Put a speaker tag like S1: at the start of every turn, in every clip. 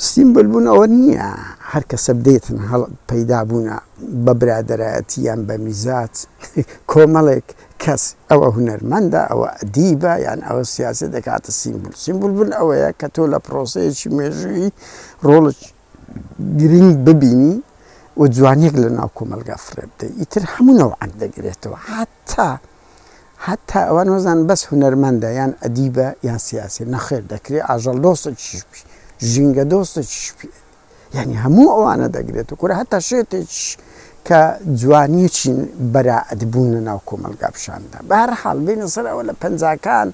S1: سیمبول بوون ئەوە نییە هەر کەسە بدەیتن هەڵ پەیدا بوونە بە برادەرایەتی یان بە میزاج کۆمەڵێک کەس ئەوە هونەرمەندە ئەوە ئەدیبە یان ئەوە سیاسی دەکاتە سیمبول. سیمبول بوون ئەوەیە کە تۆ لە پرۆسەیەکی مێژوویی ڕۆڵێکی گرنگ ببینی و جوانیەک لە ناو کۆمەڵگا فڕێ بدەی ئیتر هەموو نەوعەک دەگرێتەوە هەتا هەتا ئەوان وەزان بەس هونەرمەندە یان ئەدیبە یان سیاسی نەخێر دەکرێ ئاژەڵ دۆستێکیش بی ژینگە دۆستێکیش بی یعنی هەموو ئەوانە دەگرێت و کورە هەتا شێتێکیش کە جوانیەکی بەرائەت بوون لە ناو کۆمەڵگا پیشاندا بە هەر حاڵ بینە سەر ئەوە لە پەنجاکان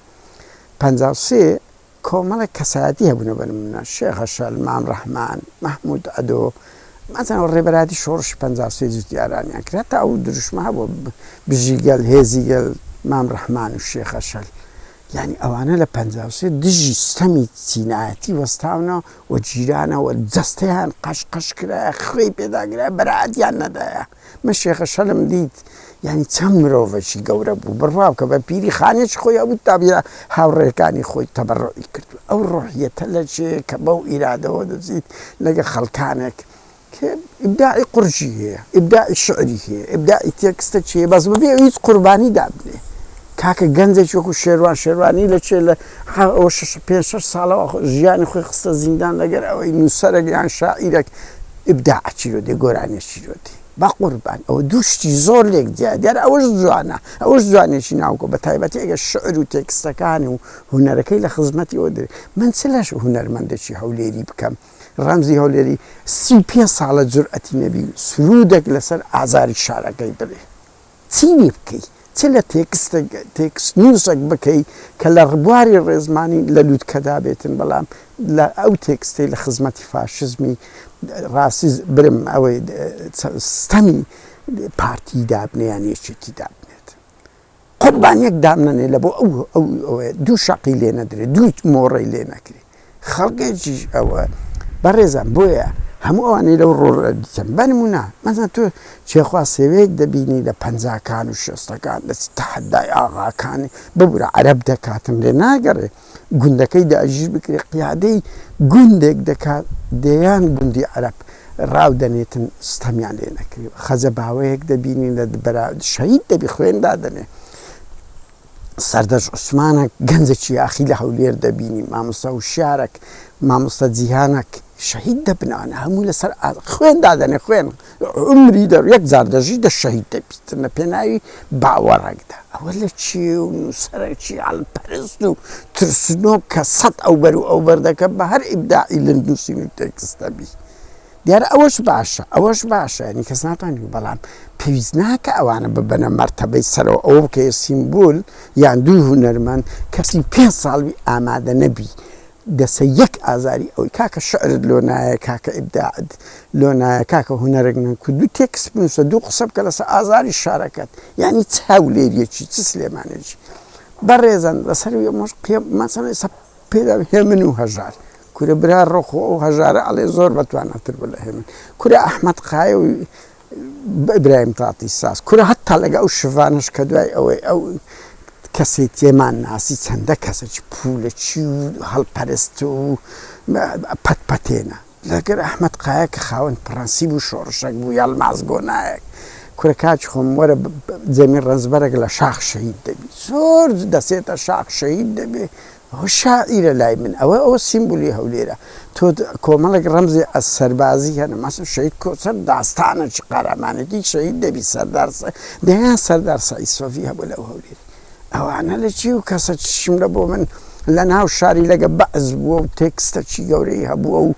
S1: 53 کۆمەڵێک کەسایەتی هەبوونە بە نموونە شێخ هەشەل، مام ڕەحمان، مەحموود عەدۆ، مەسەلەن ئەو ڕێبەرایەتی شۆڕشی 53 جوتیارانیان کرد، هەتا ئەو دروشمە هەبوو بژی گەل، هێزی گەل، مام ڕەحمان و شێخ هەشەل. یانی ئەوانە لە 53 دژی ستەمی چینایەتی وەستاونە و گیرانە و جەستەیان قەش قەش کرایە، خوێی پێدا کرایە، بەرائەتیان نەدایە. من شێخە شەلم دیت یانی چەند مرۆڤێکی گەورە بوو بڕوا بکە بە پیری خانێکی خۆی هەبوو تا بیا هاوڕێکانی خۆی تەبەڕعی کرد ئەو ڕۆحیەتە لە چێ کە بەو ئیرادەوە دەچیت لەگە خەڵکانێک کە ئیبداعی قورجی هەیە ئیبداعی شعری هەیە ئیبداعی تێکستە چێ بەس بەبێ هیچ قوربانی دابنێ کاکە گەنجێکی وەکو شێروان شێروانی لە چێ لە ئەوە شەش پێ شەش ساڵەوە ژیانی خۆی خستە زیندان لەگەر ئەوەی نووسەرێک یان شاعیرێک ئیبداع چیرۆ دێ گۆرانیە چیرۆ دێ بەقوربان ئەوە دوو شتی زۆر لێک جیا دیارە ئەوەش جوانە ئەوەش جوانێکی ناوکۆ بە تایبەتی ئەگەر شعر و تێکستەکانی و هونەرەکەی لە خزمەتی ئەوە درێ من چ لەش هونەرمەندێکی هەولێری بکەم ڕەمزی هەولێری 35 ساڵە جورئەتی نەبی سرودێک لەسەر ئازاری شارەکەی بڵێ چی لێ بکەی؟ چ لە تێکستێک تێکستنووسێک بکەی کە لە بواری ڕێزمانی لە لووتکەدا بێتن بەڵام لە ئەو تێکستەی لە خزمەتی فاشیزمی ڕاسیز برم ئەوەی ستەمی پارتی دابنێ یان یەکێتی دابنێت قوربانیەک دامنەنێ لە بۆ ئەو ئەو ئەوەیە دوو شەقی لێ نەدرێ دوو مۆڕەی لێ نەکرێ خەڵکێکیش ئەوە بەڕێزان بۆیە هەموو ئەوانەی لەو ڕۆڵە دیتم بە نموونە مەسەلەن تۆ چێخوا سێوەیەک دەبینی لە پەنجاکان و شێستەکان دەچی تەحەدای ئاغاکانی ببورە عەرەب دەکاتن لێ ناگەڕێ گوندەکەی داگیر بکرێ قیادەی گوندێک دەکات دەیان گوندی عەرەب ڕاو دەنێتن ستەمیان لێ نەکرێ خەجە باوەیەک دەبینی لە بەرا شەهید دەبی خوێن دادەنێ سەردەشت عوسمانەک گەنجێکی یاخی لە هەولێر دەبینی، مامۆستا وشیارەک، مامۆستا جیهانەک شەهید دەبن، ئەوانە هەموو لەسەر خوێن دادەنێ، خوێن عومری دەر یەک جار دەژی دە شەهید دەبیتن لە پێناوی باوەڕێکدا. ئەوە لە چێ و نووسەرێکی هەڵپەرست و ترسنۆک کە سەد ئەوبەر و ئەوبەر دەکە بە هەر ئیبداعی لە نووسین و تێکست دەبی. دیارە ئەوەش باشە ئەوەش باشە یانی کەس ناتوانێت بەڵام پێویست ناکە ئەوانە ببەنە مەرتەبەی سەرەوە ئەوە بکەیە سیمبول یان دوو هونەرمەند کەسی پێ ساڵی ئامادە نەبی دەسە یەک ئازاری ئەوی کاکە شعرت لۆ نایە کاکە ئیبداعت لۆ نایە کاکە هونەرێک نەکو دوو تێکست بنووسە دوو قسە بکە لەسەر ئازاری شارەکەت یعنی چ هەولێریەکی چ سلێمانێکی بەڕێزان لەسەر مەسەلەن ئێستا پێدا هێمن و هەژار. کورە برا ڕۆ خۆ ئەو هەژارە ئەڵێ زۆر بەتواناتر بوو لە هێمن. کورە ئەحمەد قایە و ئیبراهیم تاتی ساز. کورە هەتا لەگە ئەو شڤانەش کە دوای ئەوەی ئەو کەسێتیەمان ناسی چەندە کەسێکی پوولەچی و هەڵپەرست و پەت پەتێنە. لەگەر ئەحمەد قایە کە خاوەن پڕەنسیب و شۆڕشەک بوو یەڵماز گۆنایەک. کورە کاکی خۆم وەرە جەمیل ڕەنجبەرەک لە شاخ شەهید دەبی. زۆر دەچێتە شاخ شەهید دەبێ. ئەوە شاعیرە لای من ئەوە ئەوە سیمبولی هەولێرە. تۆ کۆمەڵێک ڕەمزی سەربازی هەنە مەسەن شەهید کۆچەر داستانێکی قارەمانێتی شەهید دەبی سەردار دەیان سەردار سەعید سۆفی هەبوو لەو هەولێری. ئەوانە لە چی و کەسە چشم لە بۆ من لە ناو شاری لەگە بەعس بووە و تێکستەکی گەورەی هەبووە و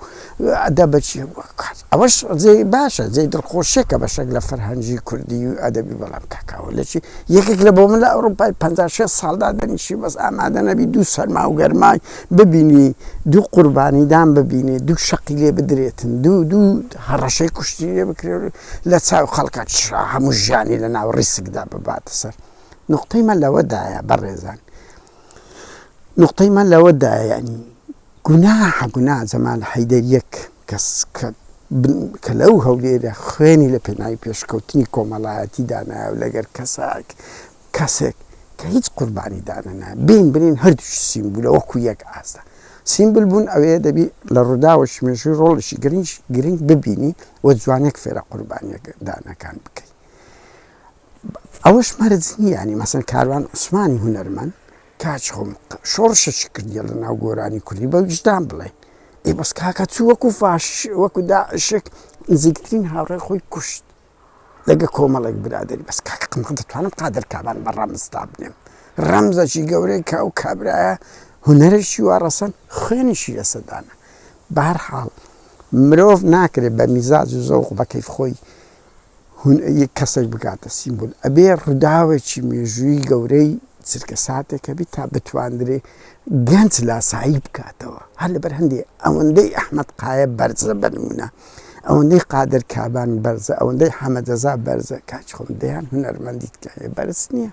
S1: ئەدەبەکی هەبووە ئەوەش جێ باشە جێ دڵخۆشیە کە بەشێک لە فەرهەنگی کوردی و ئەدەبی بەڵام کاکاوە لە چی یەکێک لە بۆ من لە ئەوروپای 56 ساڵدا دەنیشی بەس ئامادە نەبی دوو سەرما و گەرمای ببینی دوو قوربانیدان ببینێ دوو شەقی لێ بدرێتن دوو دوو هەڕەشەی کوشتنی لێ بکرێت لە چاو خەڵکە هەموو ژیانی لە ناو ڕیسکدا بباتە سەر نوقتەی مە لەوەدایە بەڕێزان نوقتەی مە لەوەدایە یعنی گوناحە گوناح جەمال حەیدەر یەک کەس کە کە لەو هەولێرە خوێنی لە پێناوی پێشکەوتنی کۆمەڵایەتی دانایە و لەگەر کەساک کەسێک کە هیچ قوربانی دانەنا بین برین هەردوو سیمبولە وەکو یەک ئاستە. سیمبل بوون ئەوەیە دەبی لە ڕووداوەکی مێژووی ڕۆڵێکی گرنگ گرنگ ببینی و جوانێک فێرە قوربانیدانەکان بکەی. ئەوەش مەرج نییە یانی مەسەن کاروان عوسمانی هونەرمەند کاک خۆم شۆڕشێکی کردیە لە ناو گۆرانی کوردی بە ویژدان بڵێن ئێ بەس کاکە چوو وەکو فاش وەکو داعشێک نزیکترین هاوڕێ خۆی کوشت لەگە کۆمەڵێک برادری بەس کاکە قمق دەتوانم قادر کابان بە ڕەمز دابنێم ڕەمزەکی گەورەی کە ئەو کابرایە هونەرێکی وا ڕەسەن خوێنیشی لەسەدانە بەهەرحاڵ مرۆڤ ناکرێت بە میزاج و زەوق بە کەیف خۆی هونەری کەسێک بگاتە سیمبول ئەبێ ڕووداوێکی مێژووی گەورەی چرکەساتێک هەبی تا بتواندرێ گەنج لاسایی بکاتەوە هەر لەبەر هەندێ ئەوەندەی ئەحمەد قایە بەرزە بە نمونە ئەوەندەی قادر کابان بەرزە ئەوەندەی حەمەدەزا بەرزە کاچ خۆم دەیان هونەرمەندی تکایە بەرز نییە.